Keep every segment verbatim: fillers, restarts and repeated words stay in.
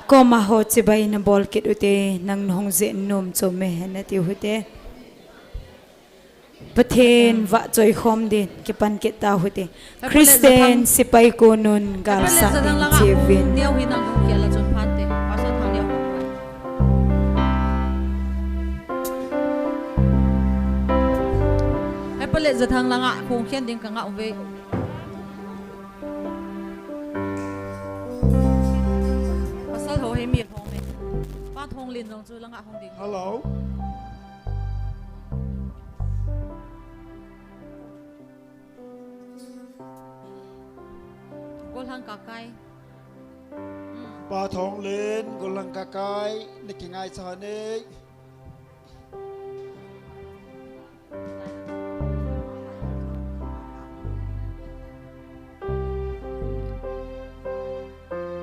Koma ho chibai nabol kit ute, nang nahung jeh nom chom e nati u hite. Pathen vahchoi khom din kipan kit tau hite. Christian sepai konun galsat din chiuvin. Hepa le Jathang langa khong khen ding ka ngah uve. Pasal ho hi mi hong e. Pa Thonglen jong chu langa hong ding. Hello. Golhang Kakai. Hmm. Pa Thonglen, Golhang Kakai, na kingai cha ne.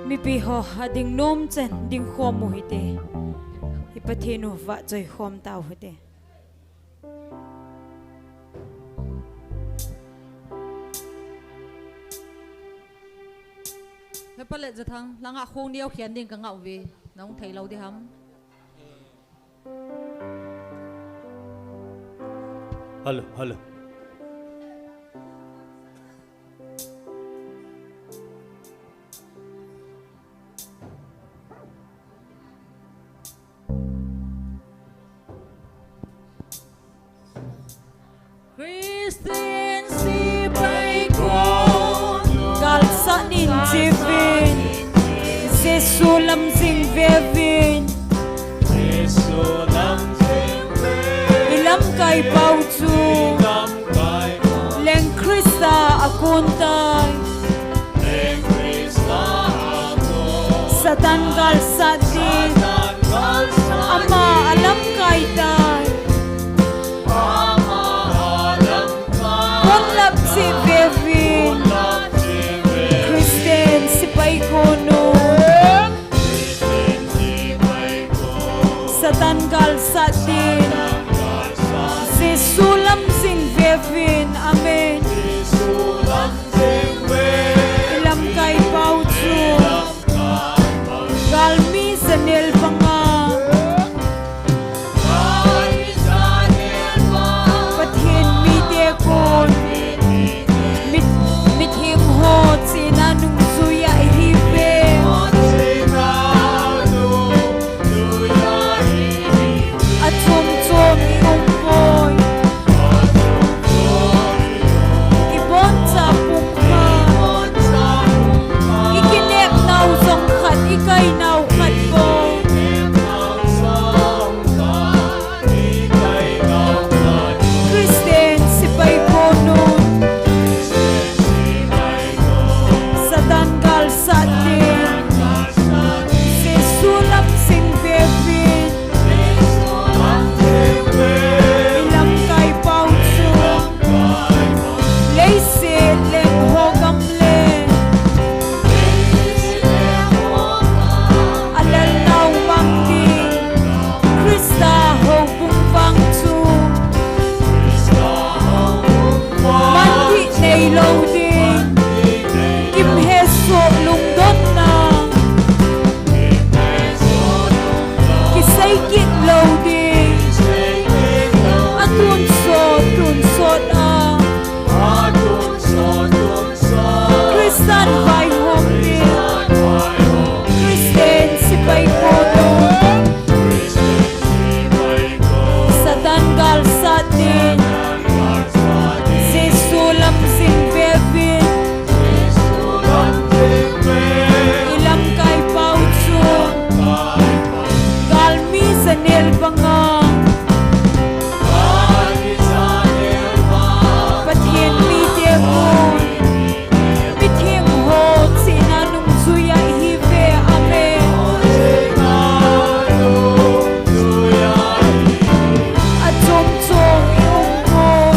Mipi ho ading nom chen ding khom u hite. I Pathen u vahchoi khom tau hite. Hepa le Jathang, langa khong neo khen ding ka ngah uve. Nahung thei lou ding ham. Hello, hello. Christian sepai kon, galsat in chiuvin, Jesu lam jing veuvin. Jesu lam jing veuvin. I lamkai pau chu, i lamkai pau, Leng Christa a kon tai. Satan galsat din, ama alamkai tai. Ponlap cheh veuvin, Christian sepai konun. Satan galsat din, Jesu lam jing veuvin. Amen. I lamkai pau chu, galmi janel banga, Pathen mite kon, mit, mitheng ho chena nungjui a ihiuve. Achom chom i um poi. I boncha pum khat, i kinep nau jong khat, i kai nau khat bou. Christian sepai konun, Satan galsat din, Jesu lam jing veuvin. I lamkai pau chu, leiset lengho gam le alal nau mang ding, Christa houbung vang chu manthah neilou ding, gimhesoh lungdonna kisei kit lou ding, atonsot tonsot a Christian vaihom ding, Christian sepai konun, Satan galsat din, Jesu lam jing veuvin. I lamkai pau chu, galmi janel banga, Pathen mite kon, mitheng ho chena nungjui a ihiuve. Amen. Achom chom i um poi.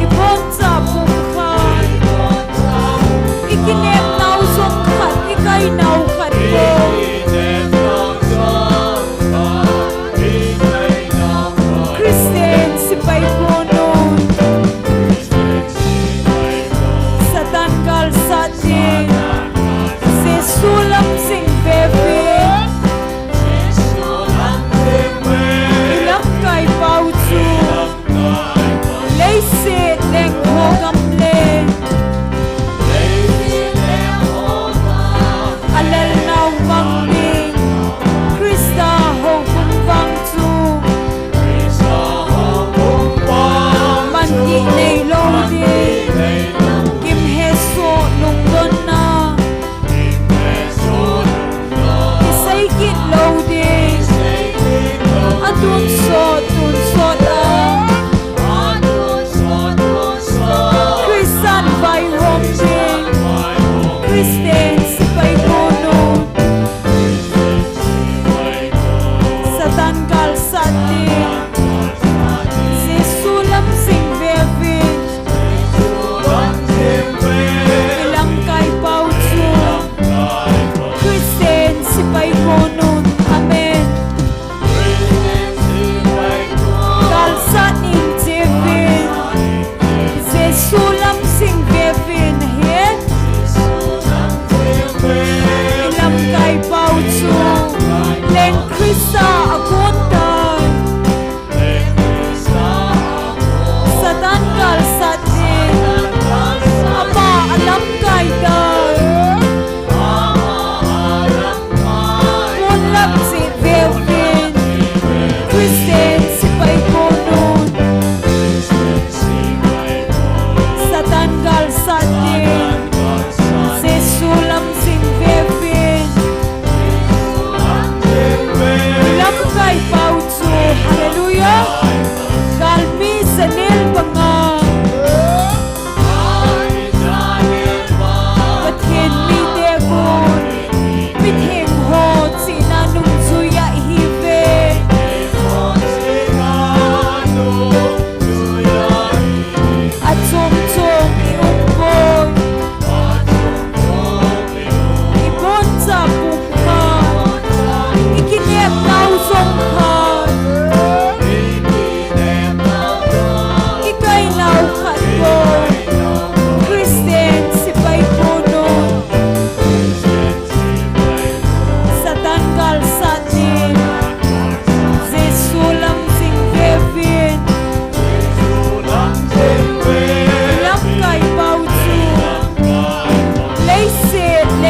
I boncha pum khat, i kinep nau jong khat, i kai nau khat bou. Christian sepai konun, Satan galsat din,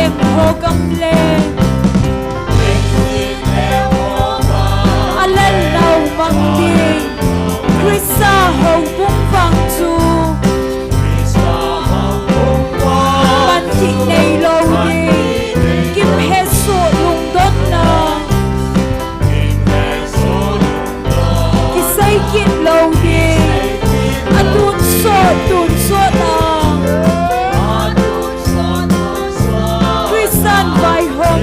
Ho gamle, a lel nau mang ding Krista houbung vang chu, man kit nei lou ding, kim hesoh lungdonna, kisei kit lou ding, a tonsot tonsot a Christian vaihom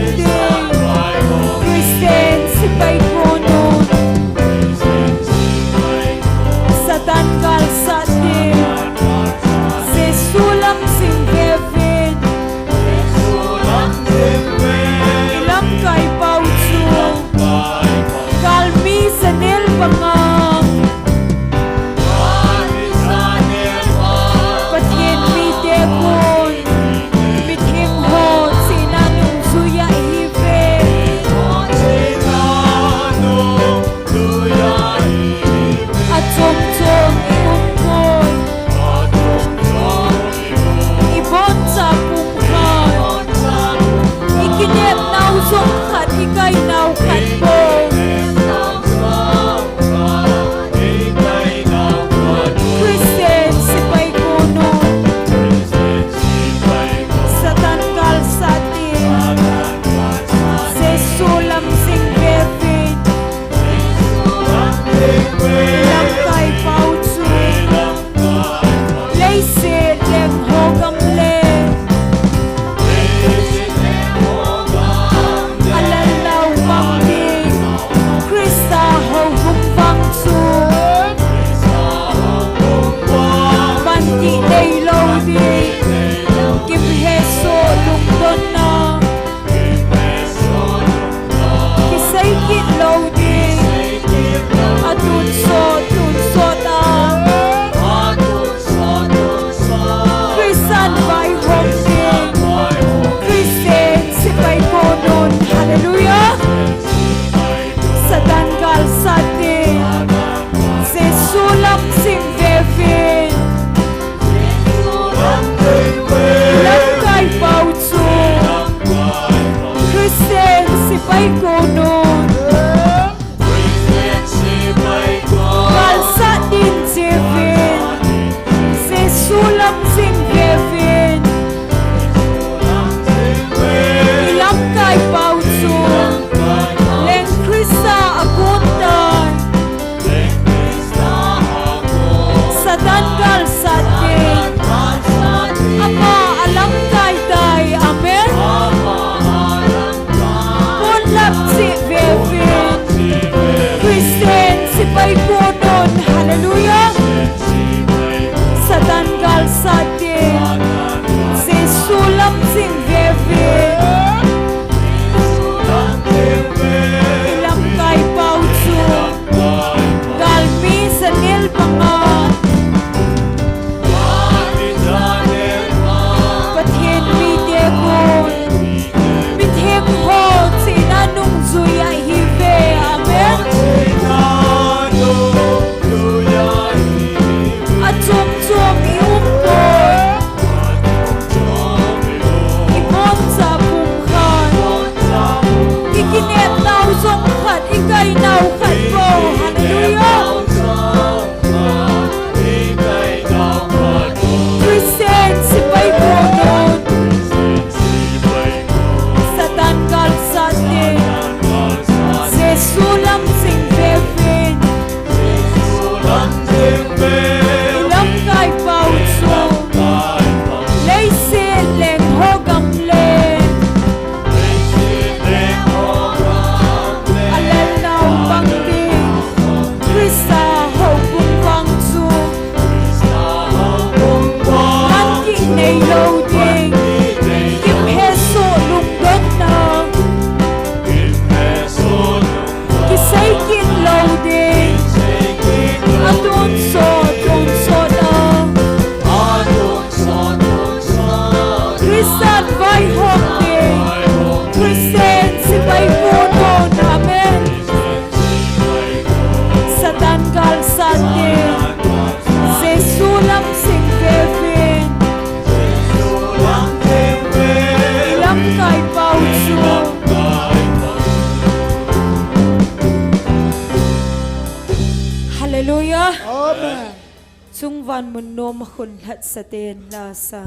An mun nom a khun lhatsa ten la sa.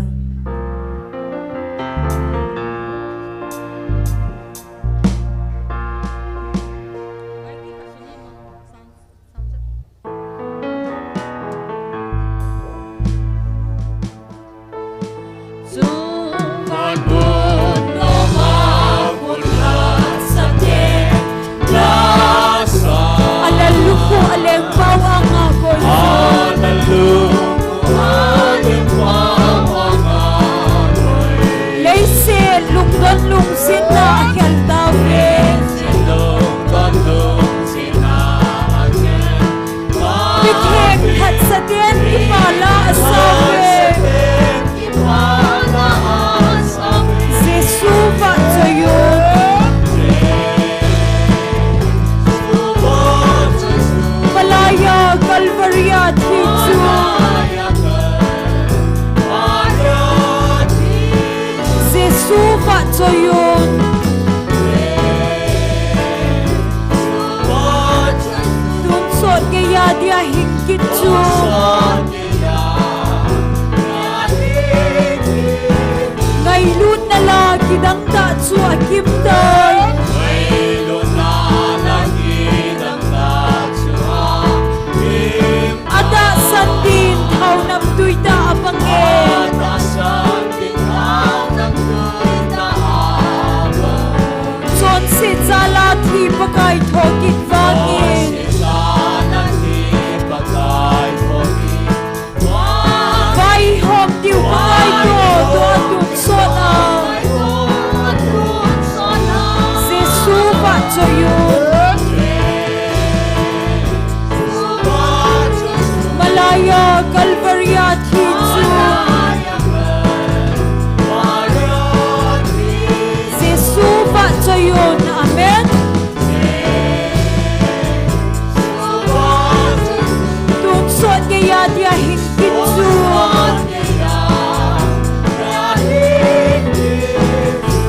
Alalung khu aleng pau anga koi. Leiset lungdon lungsetna akhel tauve. Mitheng lhatsa ten kipah la asauve. Jesu vahchoi un. Malaiya Calvary a thi chu. Jesu vahchoi un. Tonsot geiya dia hing kit chu. Ngailutna la kidang tah chu akim tai. Atahsan din thao namtui tah a apang e. Chonset jal a thi Pakai thokit vangin. Vaihom diu Pakai toh, toh a tonsot a. Jesu vahchoi un. Malaiya Calvary a thi chu. Jesu vahchoi un. Amen. Tonsot geiya dia hing kit chu.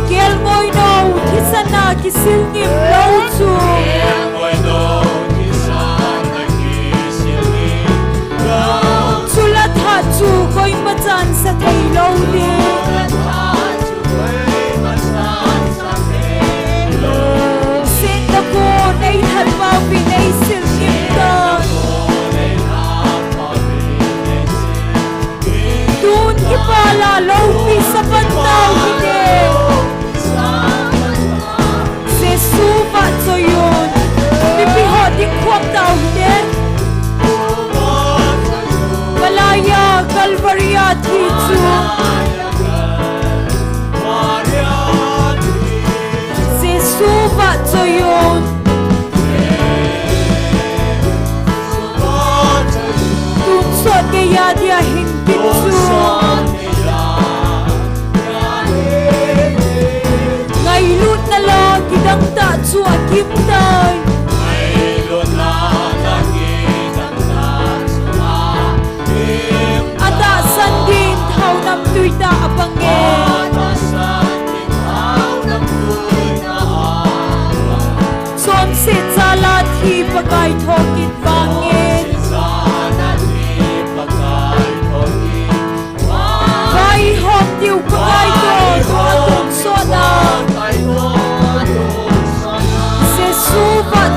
Kelngoi nou thisan a kisil ngim lou chu. Chule tha chu koima chan sa thei lou ding. Senda ko nei that pau pi nei sil ngim ta. Tun kipah la loupi sa pan tau hite. Jesu vahchoi un. Mipi ho ding khom tau hite. Malaiya Calvary a thi chu. Jesu vahchoi un. Tonsot geiya dia hing kit chu. Ngailutna la kidang tah chu akim tai. Atahsan din thao namtui tah a apang e. Chonset jal a thi Pakai thokit vangin. Vaihom diu Pakai toh, toh a tonsot a. Jesu vah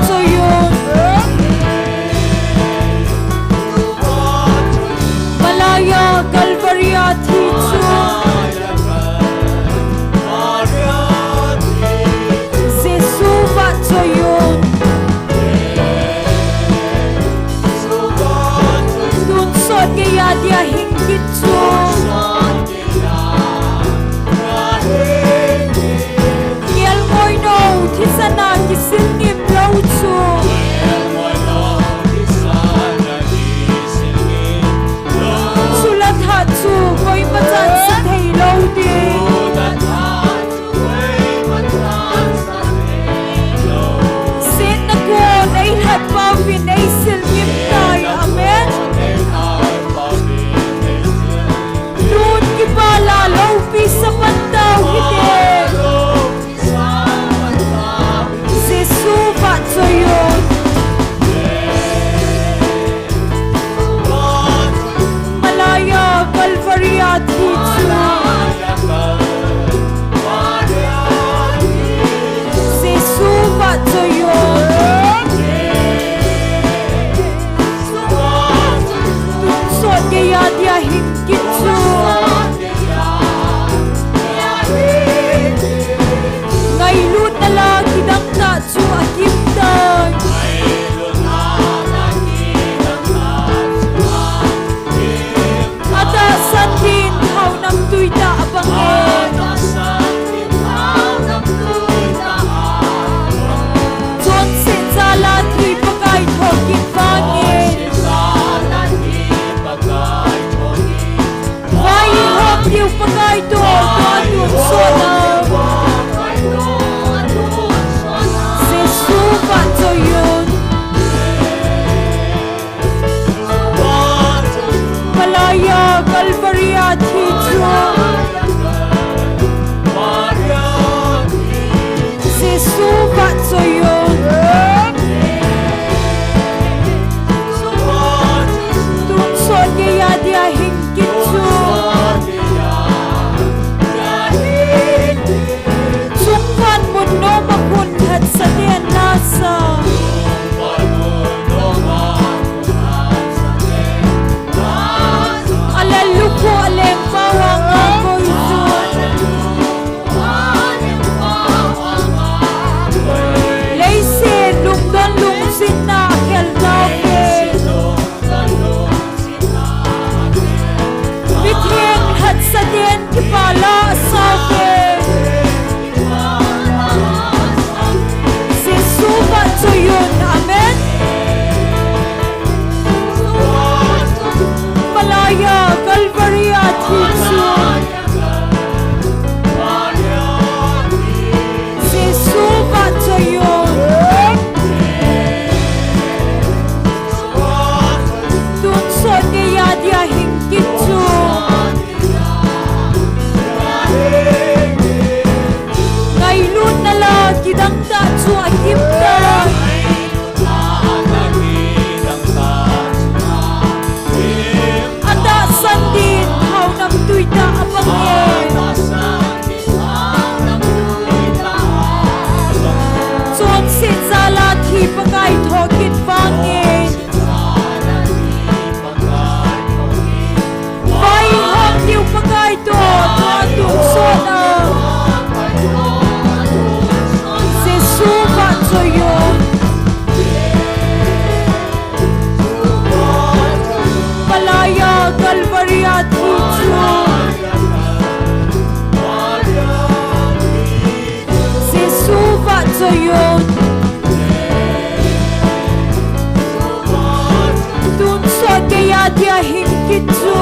Tun sot geiya dia hing kit chu.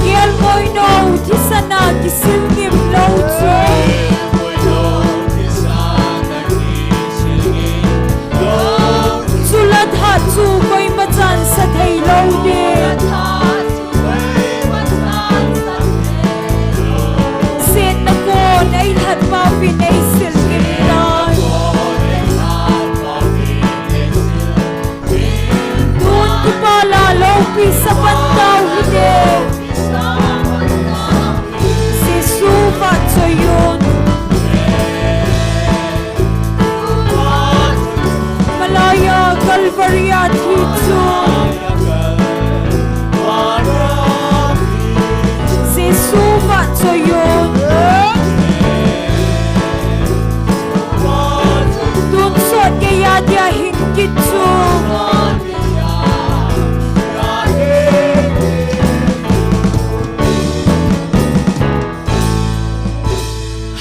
Gelngoi nou thisan a kisil ngim lou chu. Chule tha chu koima chan sa thei lou ding. Setna kon ei lhat ma vin ei sil ngim tai. Tun kipa la loupi sa pan tau hite. Jesu vahchoi un. Malaya Calvary a thi chu. Jesu vahchoi un. Tun sot geiya dia hing kit chu.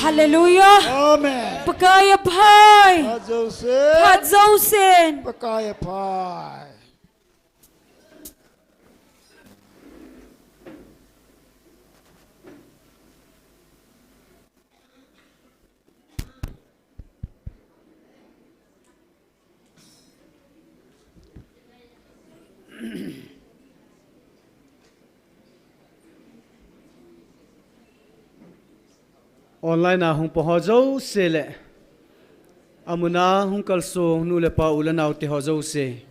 Hallelujah. Amen. Pakai aphai. Phat jousen. Phat jousen. Pakai aphai. Online a hung pang ho jouse le, amuna hung kalsong nu le pa u le nao te ho jouse,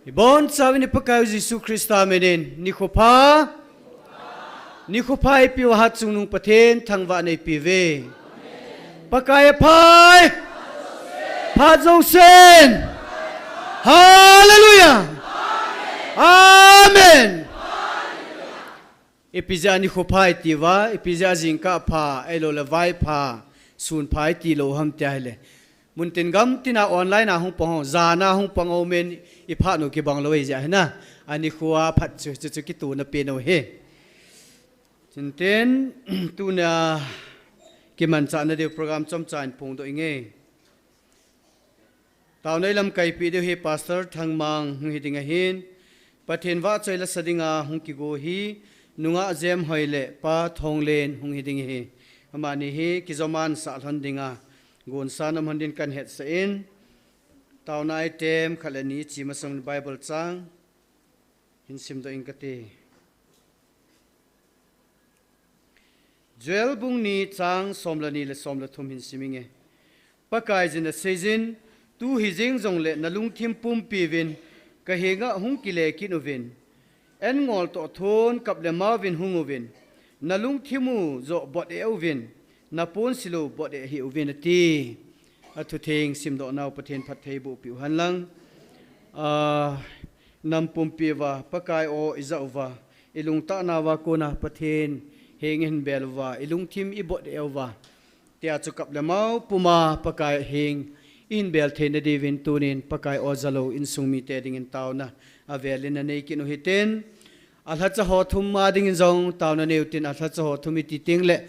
ibonchauvin i Pakaiu Jesu Christa minin nikho pha, nikho pha ipiu Hatchungnung Pathen thangvahna ipiuve. Pakai aphai. Phat jousen. Hallelujah. Amen. Ipi jeh a nikho pha itiuva, ipi jeh a jingkah pha, ahilou le vai pha, sun pha itilou ham tia ahile, muntin gamtin a online a hung pang ho, jan a hung pang ho men, iphat u kibang lou ahi jeh a hina, anikho a phat chu, chu, chu kitohna pen u ahi. Chuntin, tuna kimanchahna diu program chomcha in phongdoh inge. Taona ilamkaipi diu hi Pastor Thangmang hung hiding ahin, Pathen vahchoi lasa dinga hung kigo hi, Nungah Jemhoi le Pa Thonglen hung hiding ahi. Amani hi kijoman sah lhon dinga, gonsan um lhon din kan hetsah in, taona item khat le ni ichi masang Bible chang hin simdoh ing kate. Joel bung ni chang som le ni le som le thum hin sim inge. Pakaiyin aseijin, tu hijeng jongle nalungthim pumpiuvin, kahenga hung kile kit uvin. An ngol toh thon kap le mauvin hung uvin, nalungthim u joh bot-eh uvin, naponsil u bot-eh hih uvin ati. Athutheng simdoh nau Pathen phattheiboh peh u henlang. Ah, nam pumpi uva Pakai aw ijah uva, ilungtah nauva kona Pathen heng ihin bel uva, ilungthim ibot-eh uva, tia chu kap le mau puma Pakai heng ihin bel theina diuvin tunin Pakai aw jalou insung mite dingin taona avelin nanei kit u hitin, alhacha ho thum a dingin jong taona neiu tin, alhacha ho thum iti tengle,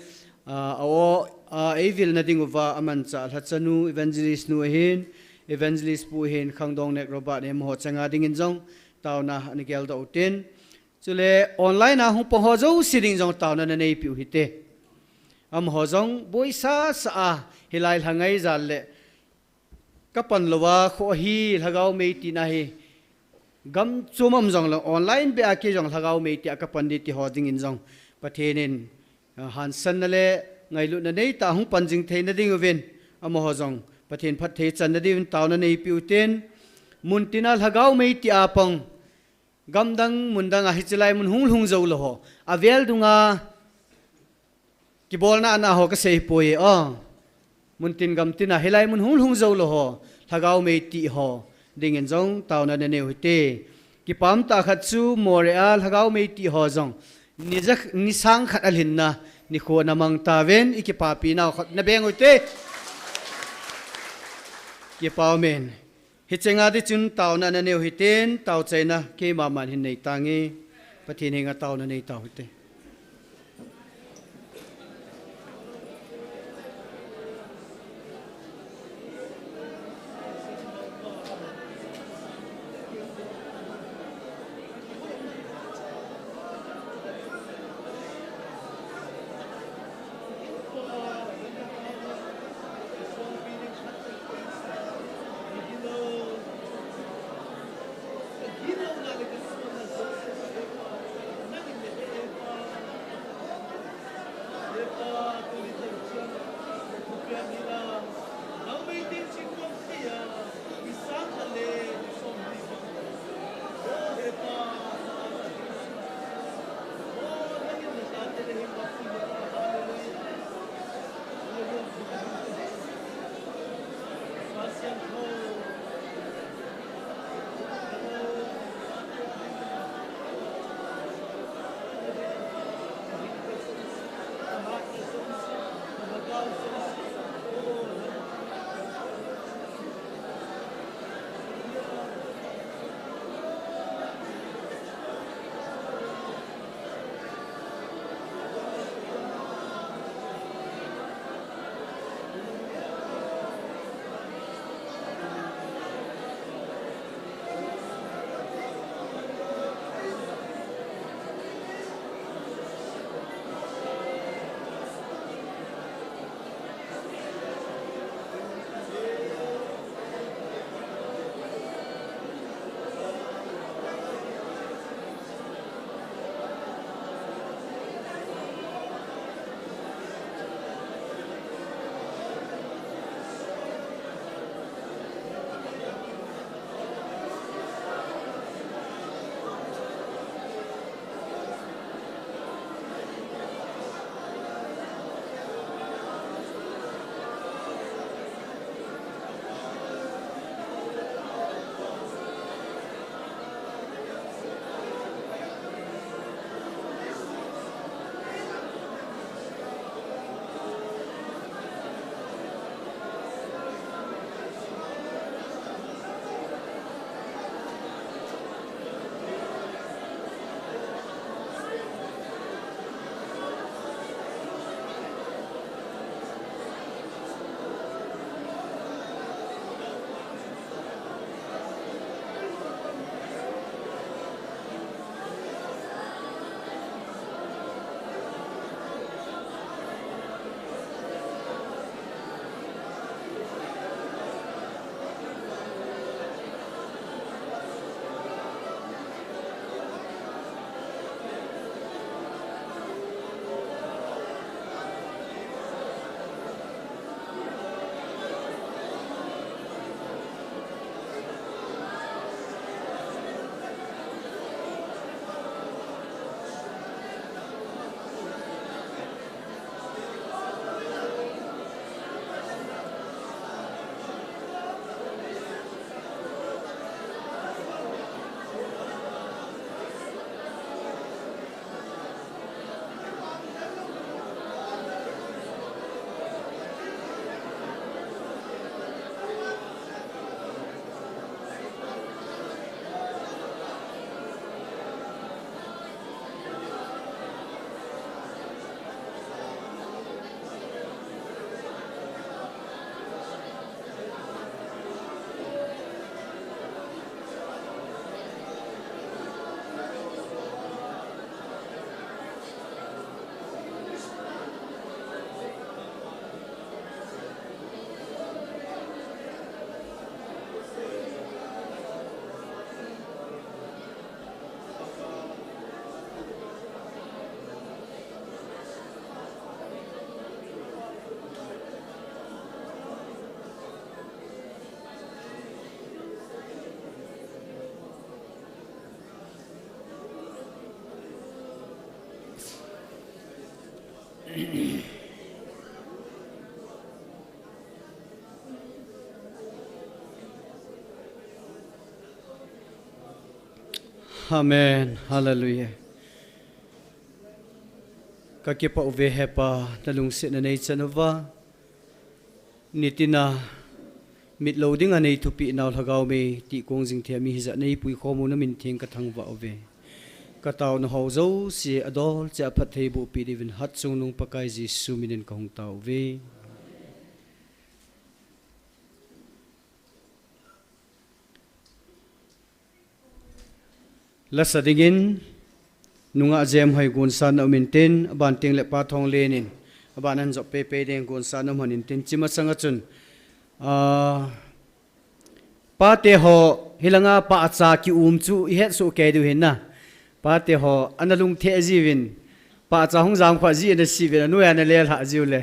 ah, a aw, ah, eivilna diuva amanchah alhacha nu, evangelist nu ahin, evangelist pu ahin, Khangdong Nek Robert ahin, amaho changa dingin jong taona ana geldoh u tin. Chule online a hung pang ho jouse ding jong taona nanei peh u hite. Amaho jong boisasa a, hilai lhangai jal le kapan louva kho hi lhagao mei tina hi, gam chom a um jongle online beh a kei jong lhagao mei tia kapan ding ti ho dingin jong Pathen in, ah, hansanna le ngailutna neitah a hung pan jing theina diuvin, amaho jong Pathen phatthei channa diuvin taona neipeh u tin, muntina lhagao mei tia pang, gamdang mundang a hiche lai mun hung lhung jou lou ho, avel dunga kibolna ana ho kasei poi, ah. Muntin gamtin a hilai mun hung lhung jou lou ho, lhagao mei ti ho dingin jong taona nanei u hite. Kipah tah khat chu Moreh a lhagao mei ti ho jong ni ja, ni sang khat alhinna nikho ana mang tauvin, ikipapi nau khat nabeng u hite. Kipah umin. Hichenga ding chun taona nanei u hitin, taochaina keimaman hin nei tange. Pathen henga taona nei tau hite. Amen. Hallelujah. Kakipah uve Hepa, nalungsetna neichan uva. Nitina mitlou dinga neithupi nau Lhagao Mei, tihkong jing thei mi hijat neipui khom u namin theng kathangvah uve. Kataona ho jouse adolcheh a phattheiboh peh diuvin hatchungnung Pakai Jesu minin kahung tao uve. Lasa dingin, nungah Jemhoi gonsan na um intin, aban teng le Pa Thonglen in, aban anjop peipei ding gonsan na um hon intin, chi masanga chun, ah, pate ho, hilanga pa acha kium chu ihet soh kei diu hin na. Pate ho, ana lungthim jiuvin, Pahcha hung jam kha ji na si ve na, noiya na lelha jiu le.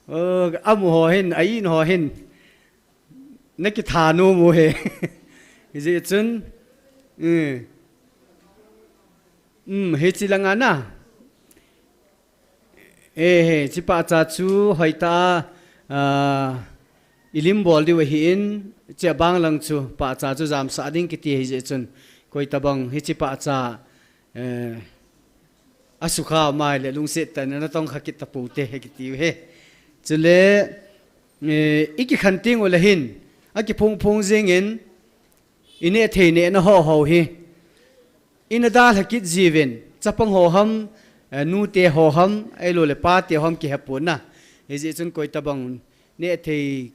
O, amu ho hin, a in ho hin. Na kitha nom u he. Hijeh chun. Um. Um, hichi langa na. Eh, hichi pahcha chu hoitah a, ah, i lim bol diu ahin, hiche bang lang chu pahcha chu jamsah ding kiti hijeh chun. Koi tabang hichi pahcha, eh, asukha mai le lungset tah in na tong kha kit tapou te he kiti u he. Chule, eh, i kikhen teng u le hin, akiphong phong jingin, i neh thei neh na ho ho hi. I na dalha kit jiuvin, chapang ho ham, eh, nute ho ham, ahilou le pate ho ham kihe pon na. Hijeh chun koi tabang neh thei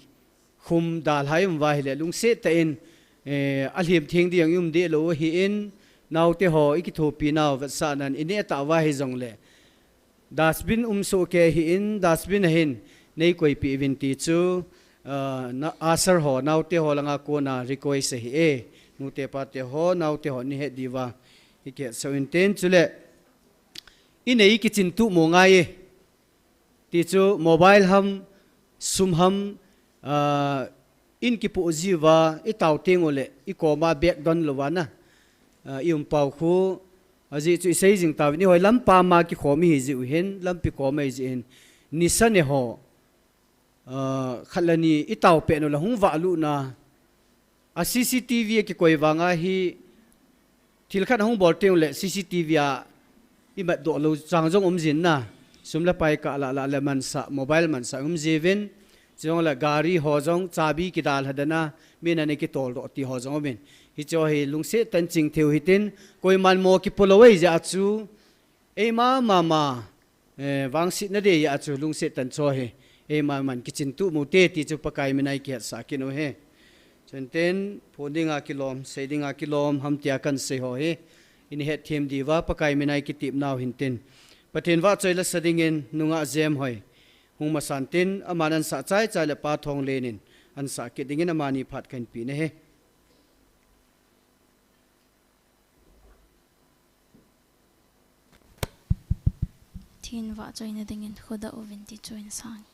khum dalha i um uva ahile lungset tah in, eh, alhem theng ding i um deh lou ahin, naote ho i kithopi nau vetsahnan i neh tah uva hijongle. Dustbin um soh kei ahin, dustbin a hin nei koipeh uvin ti chu, ah, na, usher ho, naote ho langa kona request ahi e. Nute pate ho, naote ho nei het diuva. I kihetsah uvin tin chule. I nei kichin tup mo ngai e. Ti chu mobile ham, sum ham, ah, in kipoh jiuva, i tao teng u le, i koma bag don louva na. Ah, i um pau khu, ajeh chu i sei jing tauvin, i hoi lam pam a kikhom i hi jiu hin, lampi koma i ji hin. Nisa ne ho, ah, khat le ni i tao peh u le hung vah lut na. A C C T V a kikoi vang a hi thil khat hung bol teng u le C C T V a i mat doh lou chang jong um jin na. Sum le pai kah lah lah le mansah, mobile mansah um jiuvin. Chujong le gari ho jong chabi kidalha dan a, min a nei kitol doh ti ho jong um in. Hiche ho hi lungset tah in ching thei u hitin, koiman mo kipo lou ahi jeh a chu. Eima mama, eh, vangsetna dei a chu lungset tah in cho hi. Eima man kichin tup mo te ti chu Pakai min a i kihetsah kit u hi. Chun tin, phon dinga kilom, sei dinga kilom, ham tia kan sei ho hi. I nei hetthem diuva, Pakai min a i kitep nau hin tin. Pathen vahchoi la sa dingin, nungah Jem Hoi. Hung masan tin, aman ansah chai chai le Pa Thonglen in, ansah kit dingin amani phat kan pe na hi. Pathen vahchoina dingin khodah uvin ti chu in sang.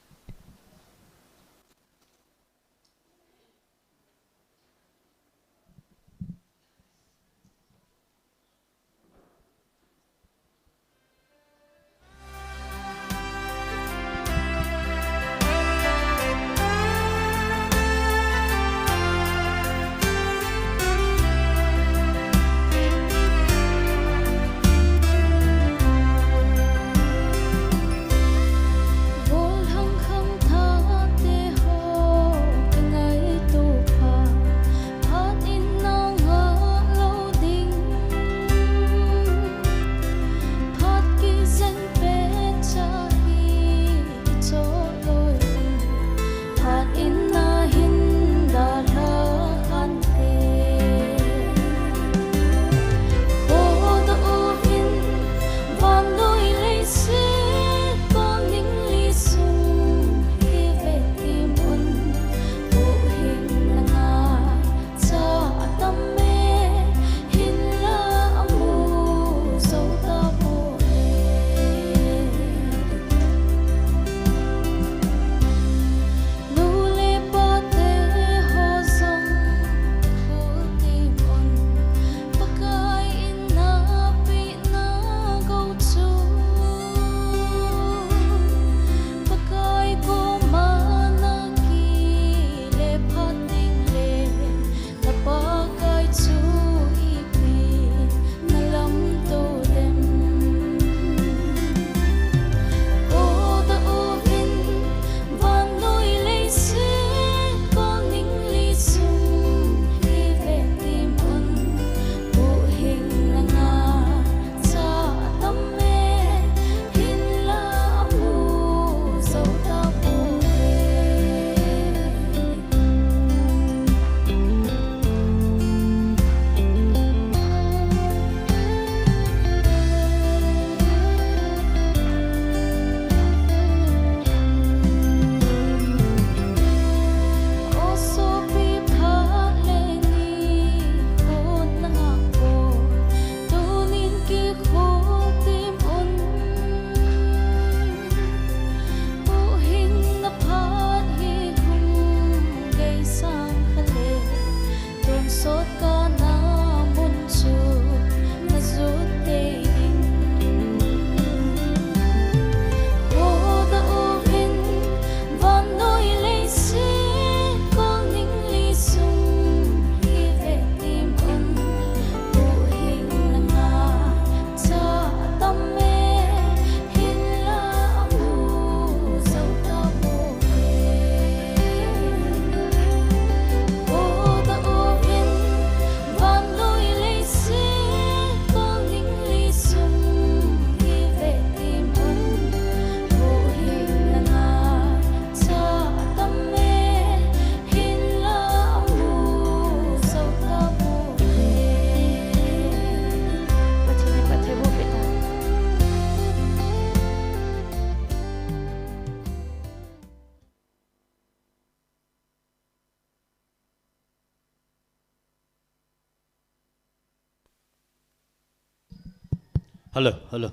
Hello, hello.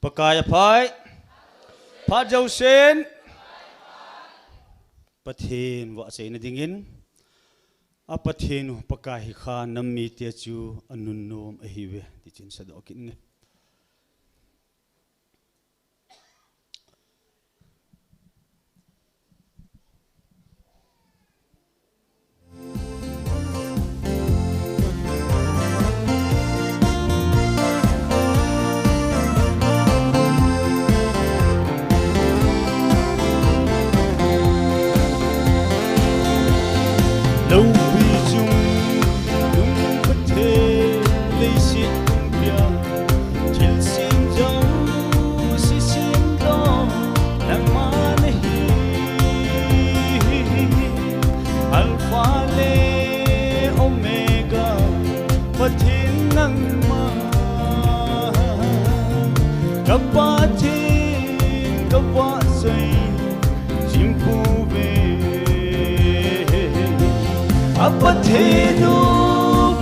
Pakai aphai. Phat jousen Pathen vahchoina dingin, a Pathen u Pakai hi kha nam mite chu anunnom ahiuve, ti chun sadoh kit nge. Loupi chung lung Pathen, leiset kum pia thil sem jouse semdoh nangma nahi. Alpha le Omega, Pathen nangma, ka Pathen, ka vahchoi jing pouve. A Pathen u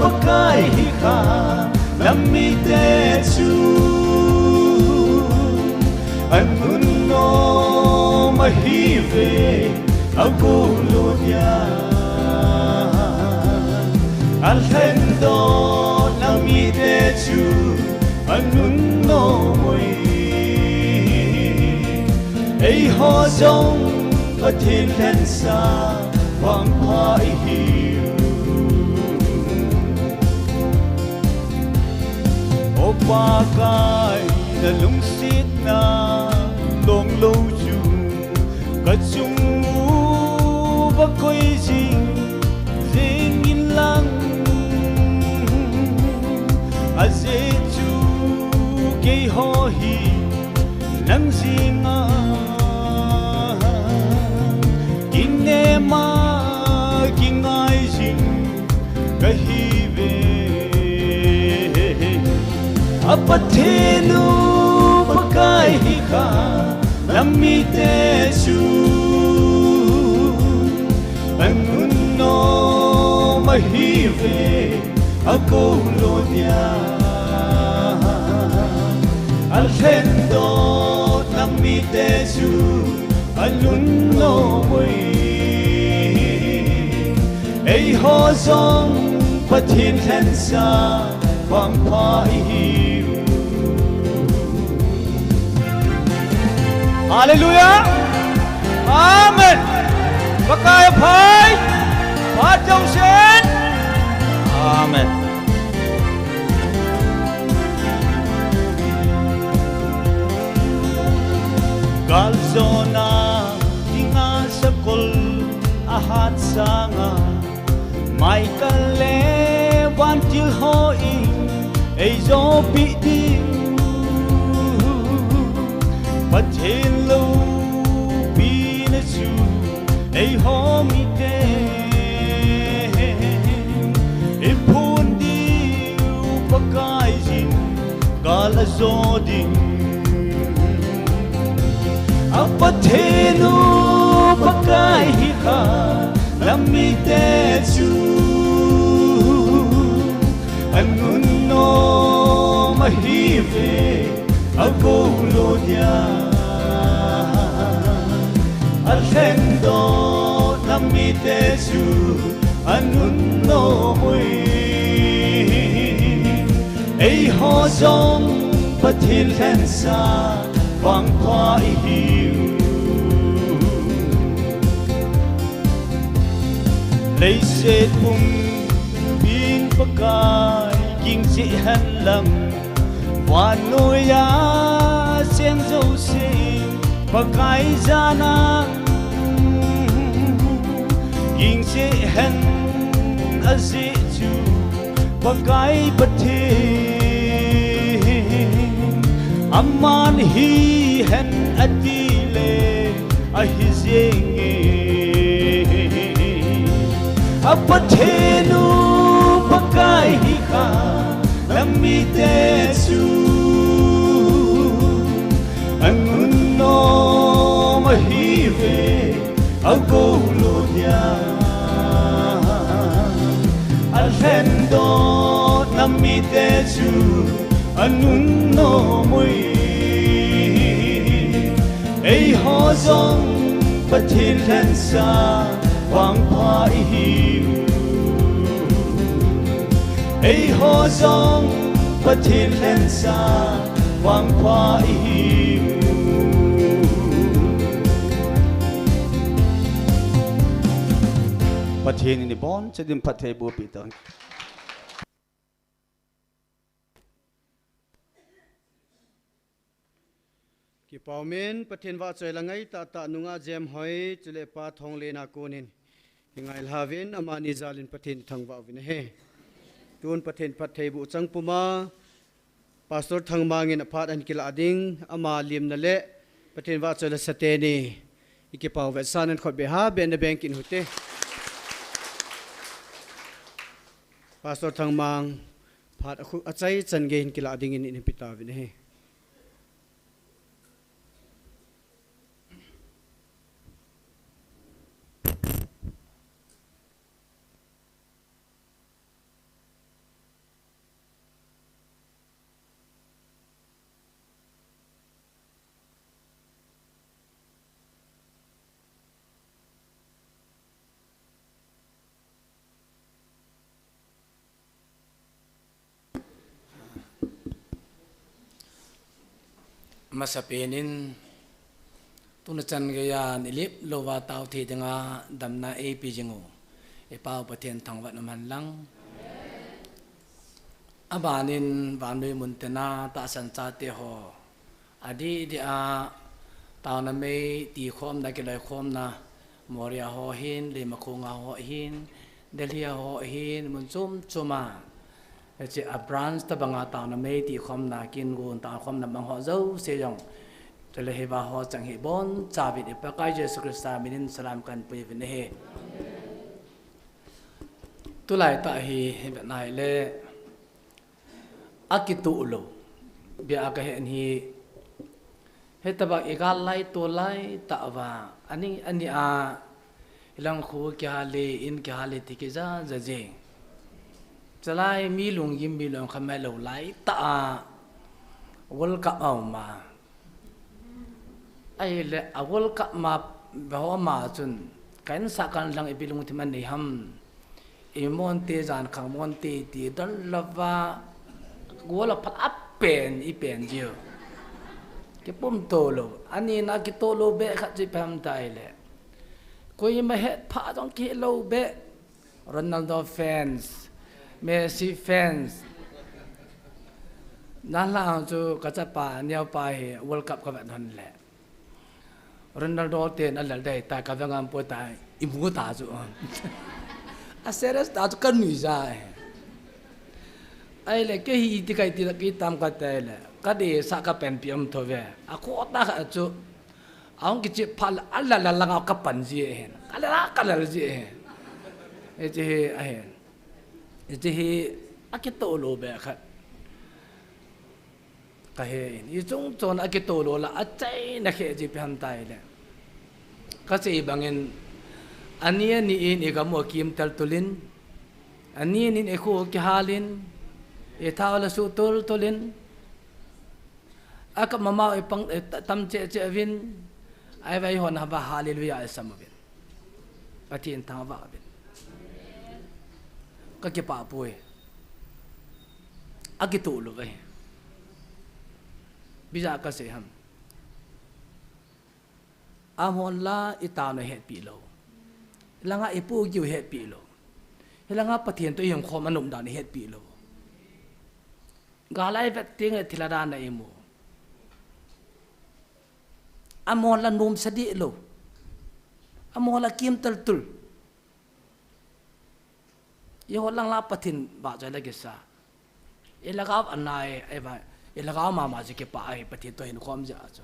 Pakai hi kha nam mite chu anunnom ahiuve, agou lou dia. Alhendoh nam mite chu anunnom uve. Eiho jong Pathen lhensa vangpha ihiu. O Pakai, nalungsetna long lou chu kachung uva koi jing jing in lang, ajeh chu keiho hi nang jinga kinema kingai jing kahiuve. A Pathen u Pakai hi kha nam mite chu anunnom ahiuve, agou lou dia. Alhendoh nam mite chu anunnom uve. Eiho jong Pathen lhensa vangpha ihiu. Hallelujah. Amen. Pakai aphai. Phat jousen. Amen. Galjona dinga sakol ahat sanga, Michael le vantil hon eijopeh diu, Pathen loupina chu eiho miten iphon diu, Pakaiyin gal ajo ding. A Pathen u Pakai hi kha nam mite chu anunnom ahiuve, agou lou dia. Alhendoh nam mite chu anunnom uve. Eiho jong Pathen lhensa vangpha ihiu. Leiset pumpin Pakai ging cheh hen lang, vannoiya cheng jouse Pakai jana ging cheh hen, ajeh chu Pakai Pathen aman hihen atile ahi jenge. A Pathen u Pakai hi kha nam mite chu anunnom ahiuve, agou lou dia. Alhendoh nam mite chu Anun nom ui, eiho jong Pathen lhensa vangpha ihiu. Eiho jong Pathen lhensa vangpha ihiu. Pathen in ibonchauva phattheiboh pi tauhen. Kipah umin, Pathen vahchoi la ngai tahtah nungah Jemhoi, chule Pa Thonglen a konin, i ngailha uvin, amani jalin Pathen i thangvah uvin ahi. Tun Pathen phattheiboh chang puma, Pastor Thangmang in aphat ahin kilah ding, ama limna le Pathen vahchoi la sate ni, i kipah u vetsahnan khut beng ha beng na beng kit u hite. Pastor Thangmang, phat a khu-, achaichan gei hin kilah dingin i hin pe tauvin ahi. Masapen in, tuni chan geiya nilip louva tao thei dinga damna eipe jing u, i Pa u Pathen thangvah in umhen lang. Abanin vannoi mun tina tahsan chate ho, adeh deh a, taona mei tikhomna, kiloikhomna, Moria ho hin, Leimakhong a ho hin, Delhi a ho hin, mun chom chom a, hiche a branch tabanga taona mei tikhomna, kin gun taokhomna mang ho jouse jong, chule hiva ho chang hi bonchauvin i Pakai Jesu Christa minin salam kahin pui uvin ahi. Tulai tah hi, hi vet nai le, akitoh lou, bia kahen hi, hitobang i gal lai to lai tah uva, ani, ani a, hilang khu kihal e, in kihal e ti kija ja jeng. Chalai mi lunggim mi lungkham lou lai tah a, World Cup a um a. Ahile, a World Cup ma, vaho ma chun, ka insah kan lang ipi lungthim anei ham. I monte jan khang monte ti don louva, goal a phat a pen, i pen jiu. Kipumto lou, ani na kitoh lou beh khat chu ipi ham tia ahile, koima hetphah jong kihe lou beh. Ronaldo fans, Messi fans. Nalhah chu kachapa, neopa hi World Cup kavet hon le, Ronaldo ten alel dei ta, kave ngam poi ta, imu ta chu. A serious ta chu kanui ja e. Ahile kei hi iti kai ti la kitam kate le, kadeisah kapenpi um thou ve. Akhoh tah khat chu, ahung kichep phat le, alel langa kapan ji ahin. Kalel a, kalel ji ahin. Hiche hi ahin. Hiche hi akitoh lou beh khat kahe in. I chung chon akitoh lou la, achaina khe ji ipi ham tia ahile, kasei bangin, ani ani in i gam u akimtel tul in, ani ani in i khu kihal in, i thao la suh tul tul in, akap mama u i pang, eh, ta-, tam cheh cheh uvin, ahivang eihon hava hallelujah isam uvin, Pathen thangvah uvin. Kakipah poi. Akitoh lou ahi. Ipi jeh a kasei ham. Amahon la i taona hetpi lou. Langa i pohgih u hetpi lou. Hilanga Pathen toh i hung khom a nom dan i hetpi lou. Gal a i vet teng le thilha dan a i mu. Amahon la nomsa deh lou. Amahon la kimtel tul. Eiho lang la Pathen vahchoi la kisa. I lhagao ana e, ahivang, i lhagao mama chu kipah ahi, Pathen toh hin khom jeh a chu.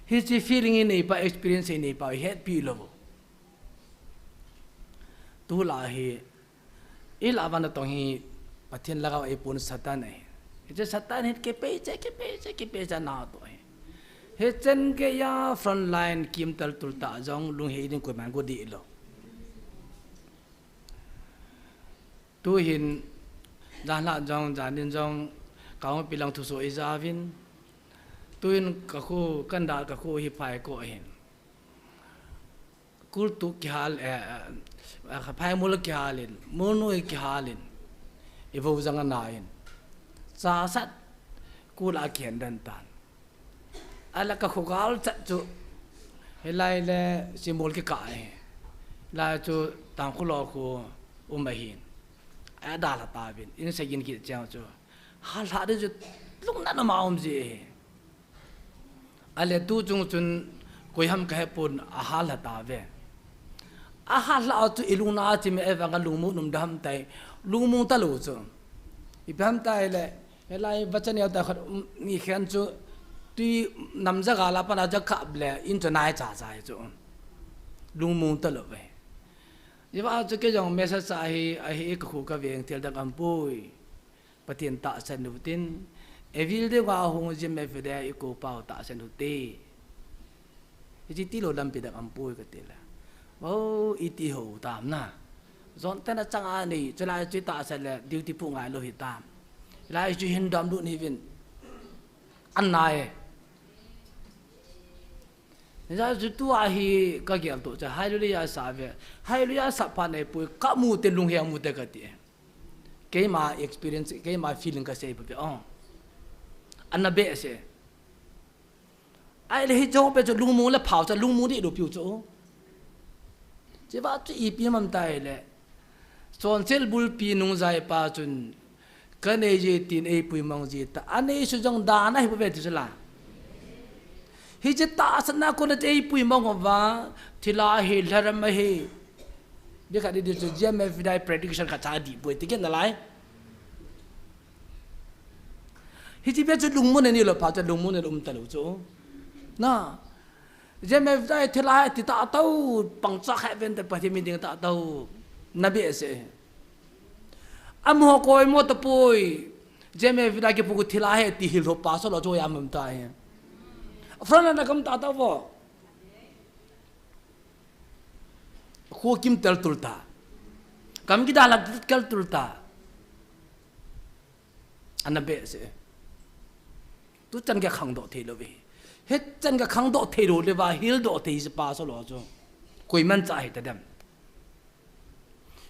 Hiche feeling i neipa, experience i neipa, i hetpi lou. Tulai hi, i lah a vang natong hi, Pathen lhagao eipon Satan ahi. Hiche Satan hin kipei cheh, kipei cheh, kipei cheh natoh ahi. Hichan geiya front line kimtel tul tah jong lunghei ding koiman go deh lou. Tuhin, janlhah jong, janin jong, Kangpi lang thusoh ijauvin, tuin ka kho, kan dal ka kho hi Phaikol ahin. Kultu kihal, eh, eh, Phaimol kihalin, Molnoi kihalin, i vo jang ana in. Chasat kul a kihen den tan. Ala ka kho gal chat chu, hilai le Simol kikah hi. Lai chu Tangkhul kho um ahin. Adalha tauvin, in segin kit cheng chu. Halha ding chu lungnatna ma um ji hi. Ale tu chung chun koiham ka hepon, ahalha tauve. Ahalha chu i lungna a chim e vang a lungmong um dam tai, lungmong talou chu. Ipi ham itile, hilai vachan neo ta khat, um, ni khen chu tui nam jaga la pana ja kap le, in chu nai cha cha chu. Lungmong talou ve. Iva chu kei jong message a hi, ahi ka kho ka veng thil dang aum poi. Pathen tahsan u tin, evil ding a hung jim e vede i ko pau tahsan u te. Hichi tilou lampi dang aum poi ka tile. O, iti ho tam na. Jon tena chang a nei, chulai chu tahsan le, duty pu ngailou hitam. Lai chu hin dam lut hiuvin. An nai. Hijeh chun tua hi ka gel to cha, hallelujah sa ve. Hallelujah sa phat nei poi, ka mu te lunghem mu te ka ti. Keima experience, keima feeling ka sei peuhpeuh. Oh. Ana behseh. Ahile hiche ho pet chu lungmong le phao cha lungmong deh lou piu chu. Hiche va chu ipi ham itile. Chonset bulpi nungjai pa chun ka nei ji tin eipui mang ji ta. Anei su jong dan ahi bou ve ti chu la. Hiche tahsan a kona eipui mang uva, thilha hi, lharam ahi. Di khat di di chu G M F dai prediction khat cha di boi ti ken nalai. Hiche pet chu lungmong nei lou phat chu lungmong nei lou um talou chu. Na. G M F dai thilha ti ta tau pang cha khat ven te Pathen mi ding ta tau. Na behseh. Amaho koi mo tapoi. G M F dai kipu thilha hi ti hil ho pa so lo chu ya mam ta hi. Front na kam ta tau vo. Kho kim tel tul ta. Kam kidalha tel tul ta. Ana behseh. Tu chan ka khangdoh thei lou ve. Hichan ka khangdoh thei lou le va, hildoh thei si pa so lo chu. Koiman cha hi ta dem.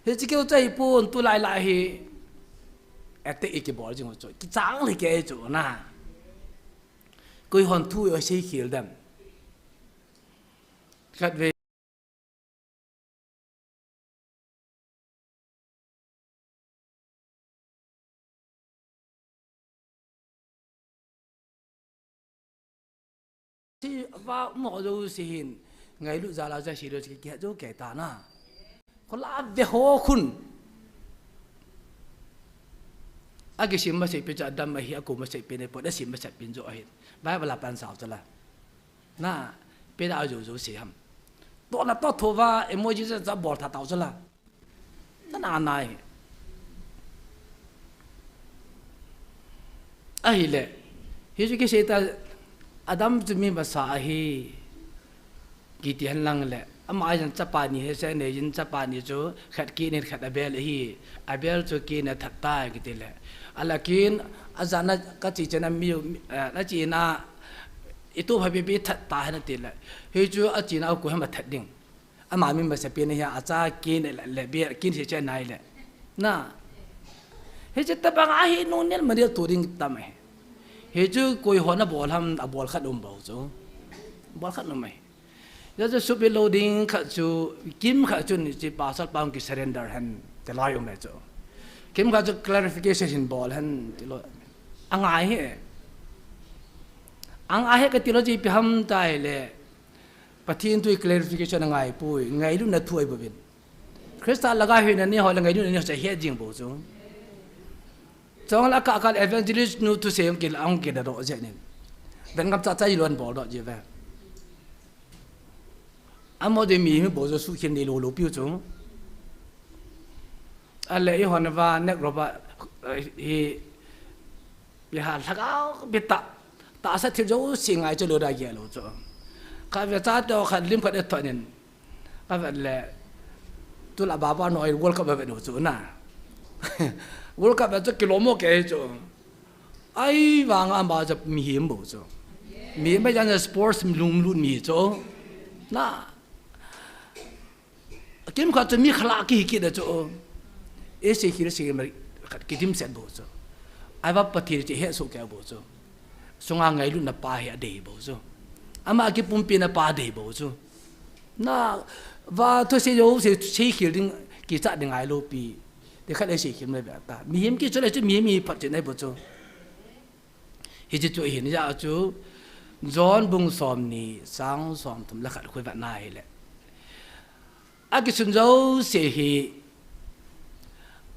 Hiche keu cha hi pon tulai lai hi. Ate i kibol jing chu. Kichang le kei chu na. Koi hon thu yo sei khel dem. Khat ve. Hiche va mo jo si hin, ngailut jal a ja si lo si ki jo ke ta na. Ko la ve ho khun. A kisim masei pe cha dam ahi, a ko masei pe nei pon, a sim masei pin jo ahi. Bible a pan sao cha la. Na, pe da jo jo si ham. To na to tho va, emoji cha cha bol tha tau cha la. Tana nai. Ahile. Hichu kisei ta Adam chu mi masa ahi. Kiti hen lang le. Ama a jong chapa ni hise nei jin chapa ni chu khat Cain in khat Abel ahi. Abel chu Cain a that tai kiti le. Ala Cain a jana ka chi chena mi, eh, na chi na i tu pha bi bi that ta hen ti le. Hichu a chi na a ko hem a that ding. Ama mi masa pen hi a cha Cain le, le Abel, Cain hi che nai le. Na. Hiche tabang a hi nung nel ma dil tu ding tam e. Hichu koi hon a bol ham, a bol khat um bou chu. Bol khat um e. Ja chu supi lo ding khat chu, kim khat chu ni chi pasal pang ki surrender hen te lai um e chu. Kim khat chu clarification hin bol hen ti lo. Angai he. Angai he ka ti lo chi pi ham tai le. Pathen thu hi clarification angai poi, ngailutna thu ahi bouvin. Christa laga hina ni ho le ngailutna ni ho cha het jing bou chu. Chong la ka kal evangelist nu thusei hung kila, hung kila doh jeh in. Dan gam cha cha i lon bol doh jeh ve. Amo de mi mi bol jo su khin ni lo lo piu chu. Ale i hon va nek ro va, eh, hi Biha lhagao bita. Tahsa thil jouse ngai chu lo da gel u chu. Ka ve cha to khat lim khat e thonin. Ka ve le. Tula baba noi World Cup ve u chu na. World Cup ve chu kilomo ke chu. Ahivang ama chu mihem bou chu. Mihem a jana sports lunglut mi chu. Na. Kimkhat chu mi khalah kihi kit a chu. Eisei khel sei ma khat kidimset bou chu. Ahivang Pathen chu hesoh kei bou chu. Sunga ngailutna pa hi adei bou chu. Ama kipumpina pa adei bou chu. Na, va thusei jouse sei khel ding, kichat ding ahilou pi. Ti khat eisei khel mai ve ta. Mihem kichol le chu mihem hi phatchet ahi bou chu. Hiche chu ahin, hijeh a chu John bung somni chang somthum le khat khu ivet na hile, akisun jouse hi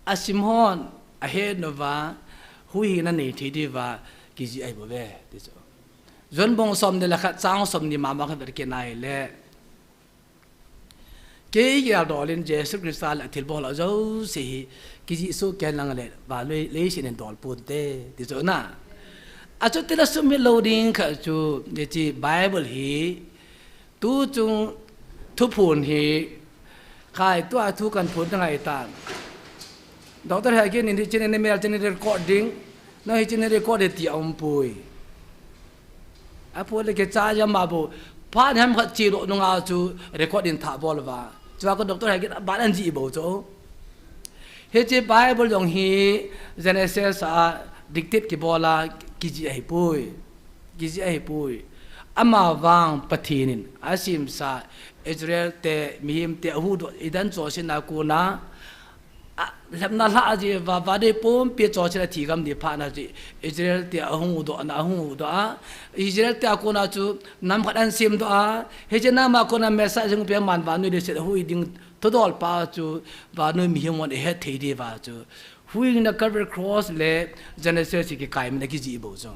asim hon ahet uva, huhhingna nei thei diuva kijih ahi bouve, ti chu. John bung somni le khat chang somni mama khu ivet kit na hile, kei geldoh in Jesu Christa le athilbol ho jouse hi kijih soh kei lang le vannoi leiset in dol ponte, ti chu na. Achuti le sumil lou ding khat chu, hiche Bible hi, tuchung thuphon hi, khai tua thu kan phon ta ngai tan. Doctor Hagin in hichen in email chen in record ding, nang hichen in record ding ti aumpoi. Aphu le kicha jam a bou. Phat ham khat chedoh nunga chu record in thah bol uva. Chua kon Doctor Hagin aban anjih bou chu. Hiche Bible jong hi Genesis a dictate kibol a kijih ahipoi. Kijih ahipoi. Amavang Pathen in asemsa Israel te, mihem te ahuhdoh Eden chonsetna kona, a, lhepna lhah jeh uva, vannoi pumpi chonset a thigam ding phatna chu Israel te ahung huhdoh na, ahung huhdoh a. Israel te a kona chu nam khat asemdoh a. Hiche nam a kona Messiah jeng pen aman vannoi leiset ahuhhing ding thudol pa chu vannoi mihem hon ahet thei diuva chu. Huhhingna Calvary Cross le Genesis hi kikai man a kijih bou chu.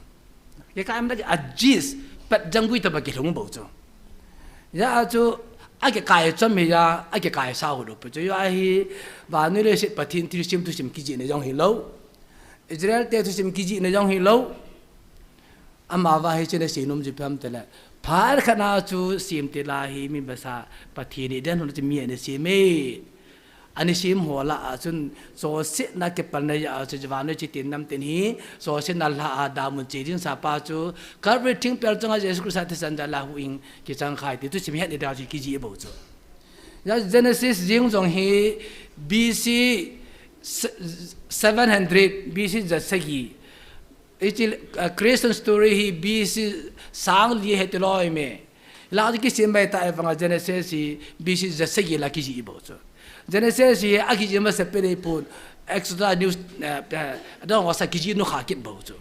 Kikai man a, a gist, pat jangui tobang kilhung bou chu. Hijeh a chu, akikai chom hi a, akikai sa hou lou pi chu. Hijeh a hi, vannoi leiset Pathen thusim, thusim kijihna jong hilou. Israel te thusim kijihna jong hilou. Amavang hiche asei nom chu ipi ham itile, phat khat na chu semtil a hi mi masa Pathen in Eden hon a chu mi ana sem e. Ana sem ho lah a chun chonsetna kipalna jeh a chu vannoi chiti nam tin hi chonsetna lhah a damun che ding sa pa chu Calvary thingpel chunga Jesu Christa thisan jal a huhhing kichang khai ti thusim het ni da chu kijih bou chu. Hijeh a Genesis jeng jong hi B C se-, seven hundred, B C ja sagi. Hiche, ah, creation story hi B C sang li ahi tilou me. Hilai chu kisem bai ta ahivanga Genesis hi B C ja sagi lah a kijih bou chu. Genesis hi akijih masa pet ahipon, Exodus, Numbers, eh, eh, adang ho sa kijih nom kha kit bou chu.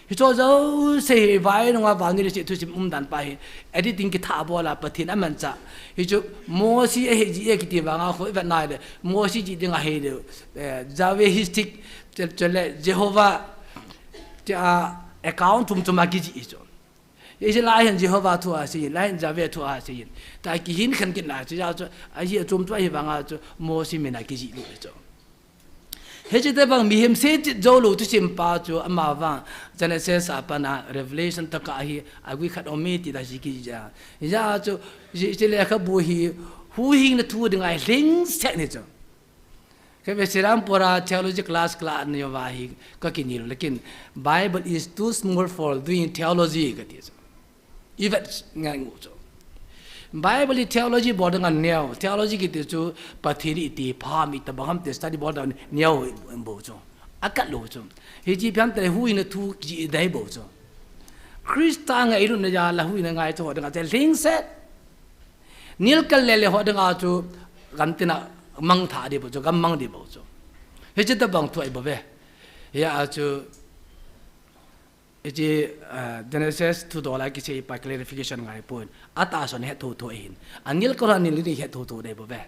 Hiche jouse hi vannoi nunga vannoi leiset thusim umdan pa hi editing kithah bol a Pathen amanchah. Hichu Mosi ahi jeh a kiti vanga khu ivet na hile, Mosi jih ding ahile, eh, Yahwehistic, chule, chule Jehovah, tia account chom chom a kijih chu. Hiche lai hin Jehovah thu asei in, lai hin Yahweh thu asei in. Tia kihin khen kit na chu, hijeh a chu, ajeh chom chu ahivanga chu, Mosi min a kijih lou chu. Hiche tobang mihem seichit joulou thusim pa chu, amavang Genesis a pat a Revelation tah a hi, agui khat um e ti da ji kijih a. Hijeh a chu, hiche, hiche lekhabu hi, huhhingna thu dinga lhingset ahi chu. Kave Serampore a theology class kala nei uva hi kakinel u, lekin Bible is too small for doing theology kati chu. Ivet ngai ngu chu. Bible hi theology bol ding aneo, theology kiti chu Pathen in iti pha ham, itobang ham ti study bol ding aneo bou chu. Akah lou chu. Hiche ipi ham itile huhhingna thu kijih dei bou chu. Christa ngailutna jal a huhhingna ngai chu ho dinga chu lhingset. Nilkal le le ho dinga chu gamtina mangthah ding bou chu, gam mang ding bou chu. Hiche tobang thu ahi bouve. Hijeh a chu, hiche, ah, Genesis thudol a kisei pa clarification ngai pon. Atahsan het thotho ahin. Anilkal ho anilkal het thotho dei bouve.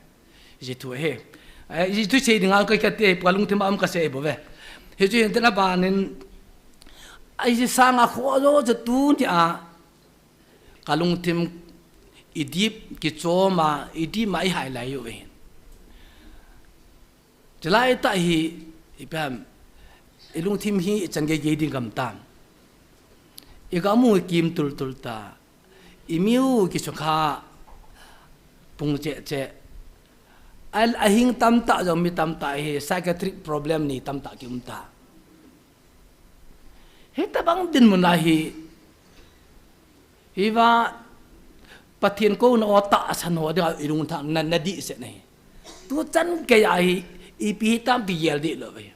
Hiche thu ahi. Eh, hiche thu sei dinga koi kati, kalungthim a um kasei bouve. Hichu hin tin aban in, hiche sanga khoh jo chu tunia, kalungthim idip kichom a, idip ma ihai lai u ahin. Chulai tah hi, ipi ham, ilungthim hi ichan gei gei ding gam tam. Igam u kim tul tul ta. Imiu kisukha pung cheh cheh. A, ahing tamtah jong mi tamtah hi psychiatric problem nei tamtah kium ta. Hitabang dinmun a hi, hiva Pathen kouna ho tahsan ho dinga i lungthim na, na dihset na hi. Tuchan kei a hi, ipi hitam ti gel dih lou ve.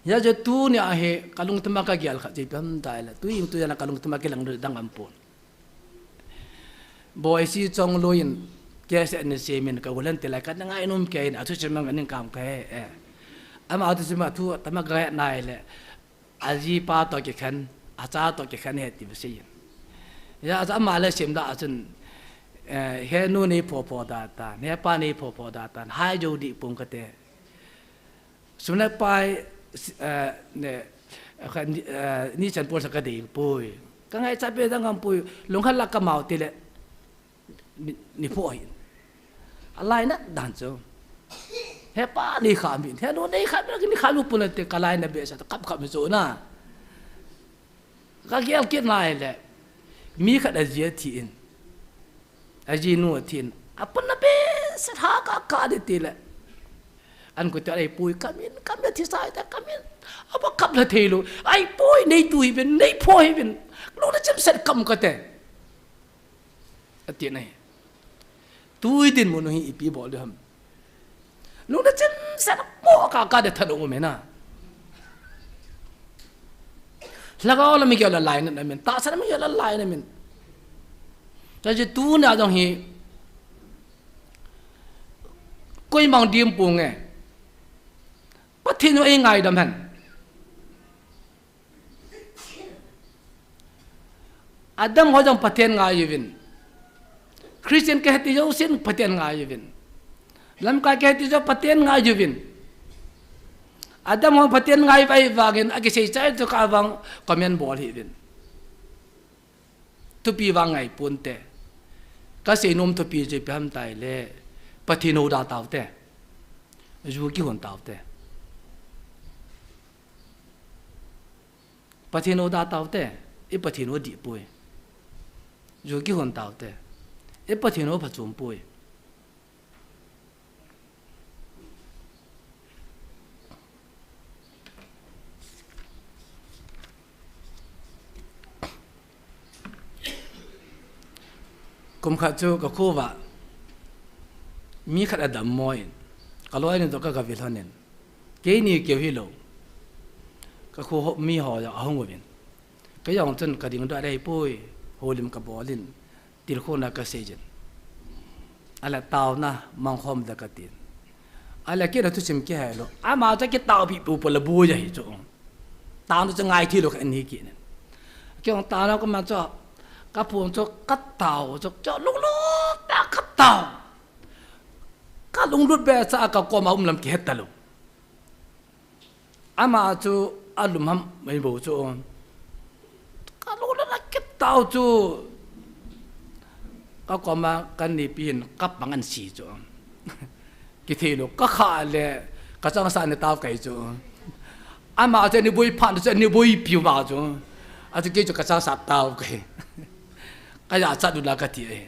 Hijeh chun tunia hi, ka lungthim a ka gel khat chu ipi ham itile, tu jing tujan a ka lungthim a kilang dang aum pon. Boisi Chongloi in, cassette ana sem in, ka gol hen ti lai, ka na ngainom kei in, athusim mang aning kam ka he, eh. Ama athusim a thu, tama ka he nai le, ajipa toh kikhen, acha toh kikhen ahi ti asei in. Hijeh a chu ama le sem da a chun, eh, he nu nei pho pho da tan, he pa nei pho pho da tan, hai jou dih pon kate. Sum le pai, eh, ne, eh, ni, eh, ni chan pol sa ka dei poi. Ka ngaichat be dang aum poi, lungkhat la ka mau ti le, ni, ni pho hin. A lainat dan chu. He pa nei kha min, he nu nei kha min, ni kha lu pon te ka lainat be sa, kap kap mi chu na. Ka gel kit nai le, mi khat aji athi in, ajinu athi in, apon na be sa ha ka ka de ti le. An ko te ai poi ka min, ka min thi sai ta ka min. Aba kap la thei lou, ai poi nei tu hi ben, nei pho hi ben. Lungna chim set kam ka te. Ati nai. Tui dinmun hi ipi bol ding ham. Lungna chim set a po ka ka de tha dong um e na. Lhagao la mi gel la lainat na min, tahsan mi gel la lainat na min. Hijeh chun tunia jong hi, koimang dim pon nge. Pathen u ei ngaidam hen. Adam ho jong Pathen ngai uvin. Christian kei hiti jousen Pathen ngai uvin. Lamkai kei hiti jou Pathen ngai uvin. Adam ho Pathen ngai uva ahivangin akisei chai chu ka vang comment bol hih uvin. Thupi vang ngai pon te. Ka seinom thupi chu ipi ham itile, Pathen u da tau te. Ju kihon tau te. Pathen u da tau te, i Pathen u dih poi. Ju kihon tau te, i Pathen u phachom poi. Kum khat chu ka kho uva mi khat adam mo in, ka loi in toh ka, ka vil hon in. Keini keu hilou. Ka kho ho, mi ho jong ahung uvin. Kei jong chun ka ding doh dei poi, holim ka bol in, tilkhouna ka sei jin. Ahile taona mangkhom da ka tin. Ahile kei na thusim kihei lou. Ama chu kitao pi pu pu la bu ja hi chu. Taona chu ngai thi lou ka ni ki nen. Kei jong taona ka man chu, ka phone chu ka tao chu, chu lunglut ta ka tao. Ka lunglut be cha ka koma um lam kihet ta lou. Ama chu alum ham mai bou chu. Ka lunglut a kitao chu. Ka koma ka nipi hin ka pang an si chu. Kithei lou, ka kha le ka chang sa ni tao kai chu. Ama chu ni boi phan chu ni boi piu ba chu. A chu kei chu ka chang sa tao kai. Ka ya cha du la ka ti e.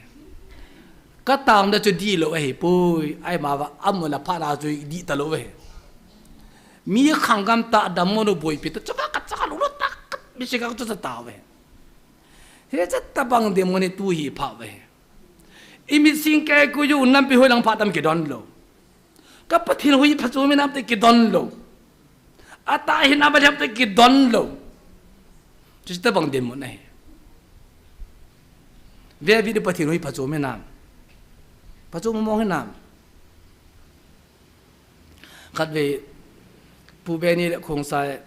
Ka taona chu dih lou ahi poi, ahi ma va, amun a phat a chu dih ta lou ahi. Mi khang gam ta dammo nu boipi ta, chu ka, ka cha ka lunglut ta, ka mi si ka chu ta ve. Hiche tabang dinmun hi tu hi pha ve. I mit sing kei ku ju nampi hoi lang phat tam kidon lou. Ka Pathen u hi phachom hinam ti kidon lou. Atah hinam ti kidon lou. Chuche tabang dinmun ahi. Ve vi di Pathen u hi phachom hinam. Phachom mong hinam. Khatvei Pu Benny le Khongsai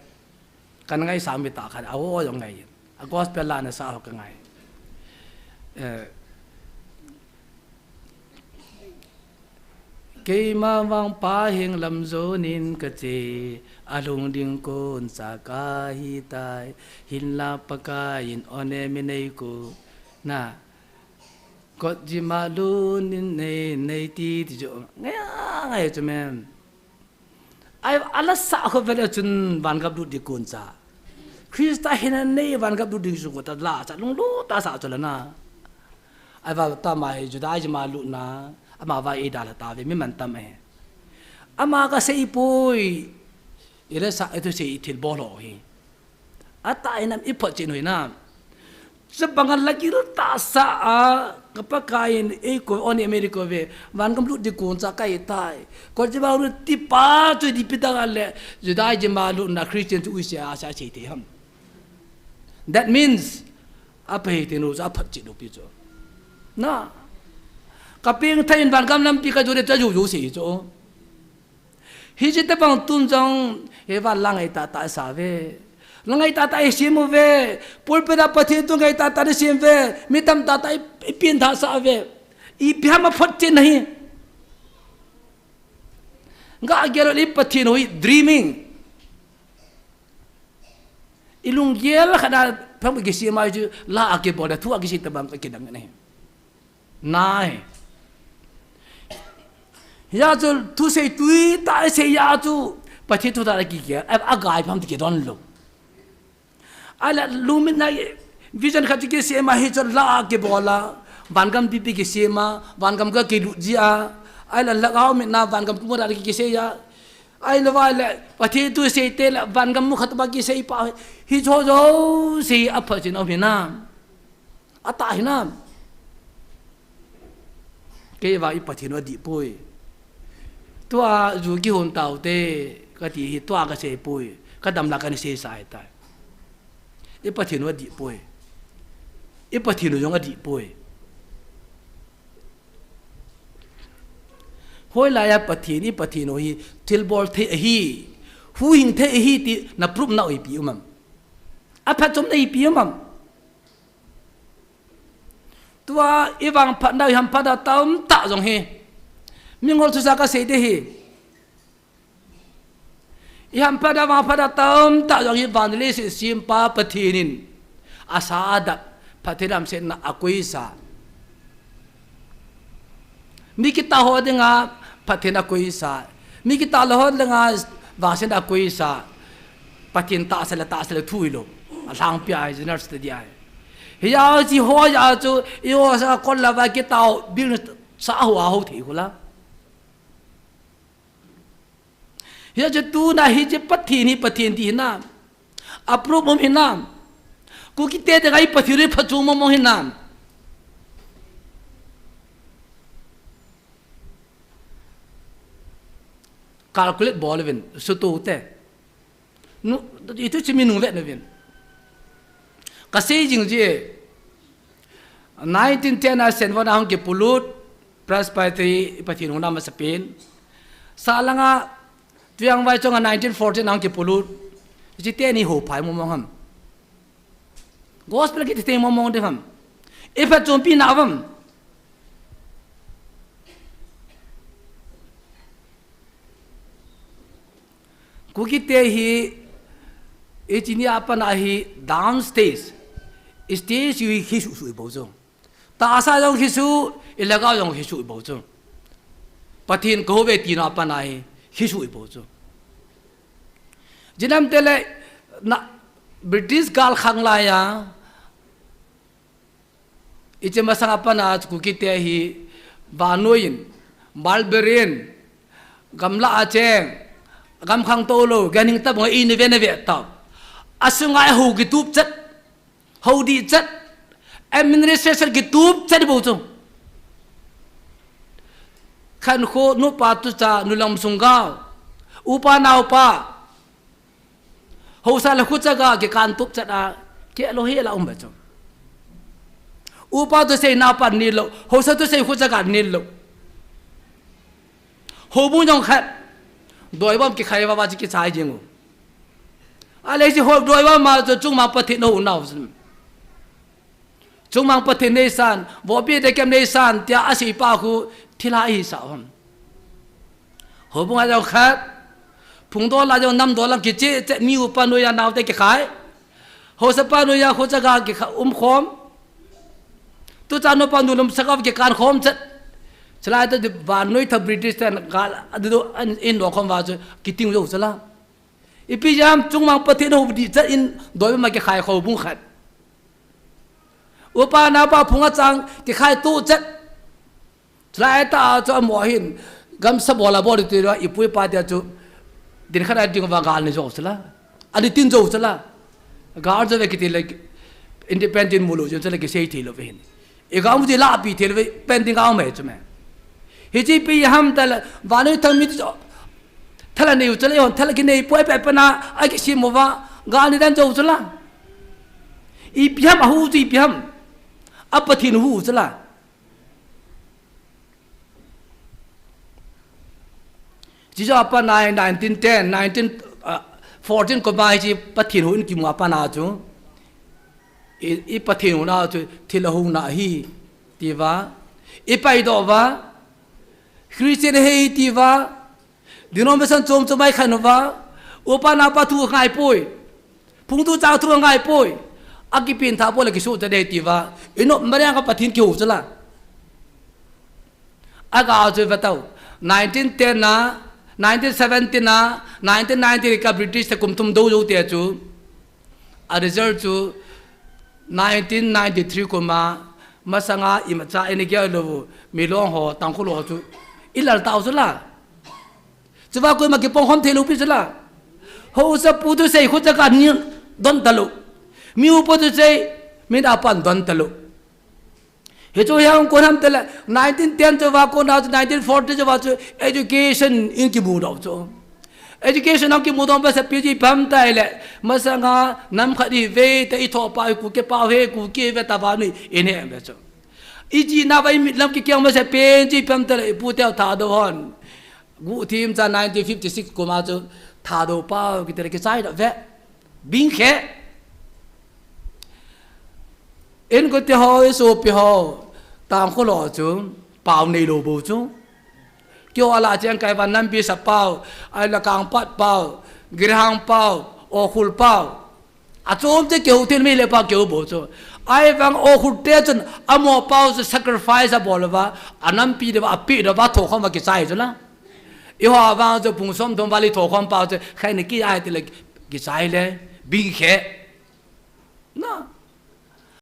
Kan ngaisang mi tah khat, a ho jong ngai. A gospel la na sa ho ka ngai. Eh, keima vang Pa heng lam jonin ka che, a lhung ding kon cha ka hi tai, hinla Pakai in o ne mi nei ko, na, kot ji ma lun in nei, nei ti ti jo, ngai, ngai chu mem. Ai, ala sa ho vele chun van gap lut di kon cha. Krista hina nei van gap lut di chu ko ta la cha lunglut ta sa chu la na. Ai va ta ma hi Juda ji ma lut na. Ama va e da la ta ve mi man tam e. Ama ka sei poi. Ile sa e tu sei thil bol ho hi. Atah hinam i photchen u hinam. Chubanga lagil tahsa a, ka Pakai in eikou, oni America ve, vangam lut ding kon cha kahitai. Kon chubang lut tipa chu ipi dang a le, Judaism a lutna Christian chu uise a sa sei thei ham. That means, apha thei nu chu aphotchen u pi chu. Na. Ka pengthah in vangam lampi ka jo le cha jo jo sei chu. Hiche tobang tun jong, he va la ngai tahtah sa ve. La ngai tahtah i sem u ve. Pulpit a Pathen thu ngai tahtah i sem ve. Mi tam tahtah i, i pengthah sa ve. Ipi ham aphotchen na hi. Ga gel le Pathen u hi dreaming. I lunggel khat a pha kisem a chu la a kibol a thu a kisei tobang ka kidang na hi. Nai. Hia chu thusei tui tah sei a chu Pathen thu tah a kigel a, agai pham ti kidon lou. Ahile lungmitna vision khat chu kisem a hi chu la a kibol a, vangam pipi kisem a, vangam ka kilut ji a. Ahile lhagao mitna vangam kumara kisei a. Ahile vale Pathen thu sei te le vangam mu khat ba kisei pa hi chu jouse aphotchen u hinam. Atah hinam. Kei vang i Pathen u adih poi. Tua ju kihon tau te, kati hi tua kasei poi. Ka dam la kana sei sa ahitai. I Pathen u adih poi. I Pathen u jong adih poi. Hoilai a Pathen, i Pathen u hi thilbol thei ahi. Huhhing thei ahi ti na proof na ipi um am. Aphatchomna ipi um am. Tua i vangphatna, i hamphatna tamtah jong hi. Mingol thusa kasei te hi. I hamphatna, vangphatna tamtah jong hi van le leiset sempa Pathen in asa adap, Pathen lamsetna akoisa. Mi kitah ho dinga Pathen akoisa. Mi kitah lou ho dinga vangsetna akoisa. Pathen tahsa le tahsa le thu hilou. Alhangpi a hi, general study a hi. Hia chi ho a chu, i ho sa kol la va kitah ho, bil sa ho a ho thei khu la. Hia chu tuna hiche Pathen hi Pathen ti hinam. Approve um hinam. Kukite dinga i Pathen hi phatchom mong mong hinam. Calculate bol uvin, sutu te. Nu, itu chimi nung vet na vin. Kasei jing ji, nineteen ten a Senvon a hung kipolut, Presbytery, Pathen hung nam masapen. Salanga, Tuiang Vai Chong a nineteen fourteen a hung kipolut. Hiche teni ho phai mong mong ham. Gospel kiti thei mong mong ding ham. I phatchompi na vam. Kukite hi, i chini a pat a hi downstage, stage hi khi suh suh i bou chu. Tahsa jong khi suh, i lhagao jong khi suh i bou chu. Pathen ka hou ve tina a pat a hi, khi suh i bou chu. Jinam te le, na, British gal khang lai a, Hiche masang a pat a Kukite hi vannoi in, mulberry in, gamla a cheng, gam khangtou lou, ganhing tabang a i ni ve na ve tau. Asunga hou kitup chet, hou dih chet, administration kitup chet bou chu. Khankho nupa tucha nulam sung gal, upa naopa, Hausa le khucha ga kikan tup chet a, keh lou hi la um ba chu. Upa thusei naopa nit lou, hausa thusei khucha ga nit lou. Houbung jong khat, doibom kikhai vava chu kichai jing u. Ale hiche ho doibom ma chu chungmang Pathen hou nau chu. Chungmang Pathen neisan, vohpi dekem neisan, tia asei pa khu thilha ahi sa ham. Houbung a jong khat, phung dol a jong nam dol a kicheh cheh mi upa noiya naote kikhai. Hausa pa noiya khucha ga kikha um khom. Tucha nupa nulam saka kikan khom chet. Chulai ta vannoi tha British ten gal a du an in lo khom va chu kiting jou chu la. Ipi jam chungmang Pathen hou dih chet in doibom a kikhai houbung khat. Upa naopa phung a chang kikhai tup chet. Chulai ta a chu amo hin gamsa bol a bol ti lo, i pu i pa te chu din khat a ding va gal ni jou chu la. Ani tin jou chu la. Gal jo ve kiti le independent mu lou jong chu le kisei thei lou ve hin. I gam ji la pi thei lou ve pending gam mai chu me. Hiche ipi ham ta le vanoi thang mi jo. Thala nei u chu le hon thala kinei poi pe pe na a kisim mo va gal ni dan jo chu la. Ipi ham a hu ji ipi ham. A Pathen hu chu la. Chi jo apa nai nineteen ten, nineteen, uh, fourteen ko ba hi chi Pathen hu in kimu apa na chu. I, i Pathen hu na chu thil a hu na hi ti va. I pai do va. Christian hi ti va. Denomination chom chom mai khan va. Upa na pa thu ngai poi. Phung tu chang thu ngai poi. A kipin tha poi le kisu ta de ti va. Ino mariang ka Pathen ki hu chu la. Aga chu ve tau. Nineteen ten na, nineteen seventeen na, nineteen ninety ka British te kum thum do jo te chu. A result chu nineteen ninety-three kum a, masanga imacha eni gel lou, Milong ho, Tangkhul ho chu. I lal tau chu la. Chu va koima kipong khom thei lou pi chu la. Haosa pu tu sei khu cha ka ni don ta lou. Mi u pu tu sei, mi na pan don ta lou. Hichu hiang kon ham te le, nineteen ten chu va kon na chu nineteen forty chu va chu education in kimu do chu. Education in kimu do ba sa pi ji pam ta le, masanga nam khat i ve te i tho pa i Kuki pa he Kuki ve ta va ni in he ve chu. I ji na va i mit lam ki kiang ma sa pen ji pam ta le, i pu te tha do hon. Gu thim cha nineteen fifty-six kum a chu tha do pa ki te le kichai do ve. Bing khe. In ko te ho, i sopi ho, Tangkhul ho chu, pau nei lou bou chu. Kio ala cheng kai van Nambi sa pau, ai la Kangpat pau, Girhang pau, Okhul pau. A chom te keu thil mi le pa keu bou chu. Ai vang Okhul te chun, amo pau chu sacrifice a bol va, a nampi de va, a pi de va, tho khom va kichai chu la. I ho vang chu pung som thum va li tho khom pau chu, khai ni ki ai te le kichai le, bing khe. Na,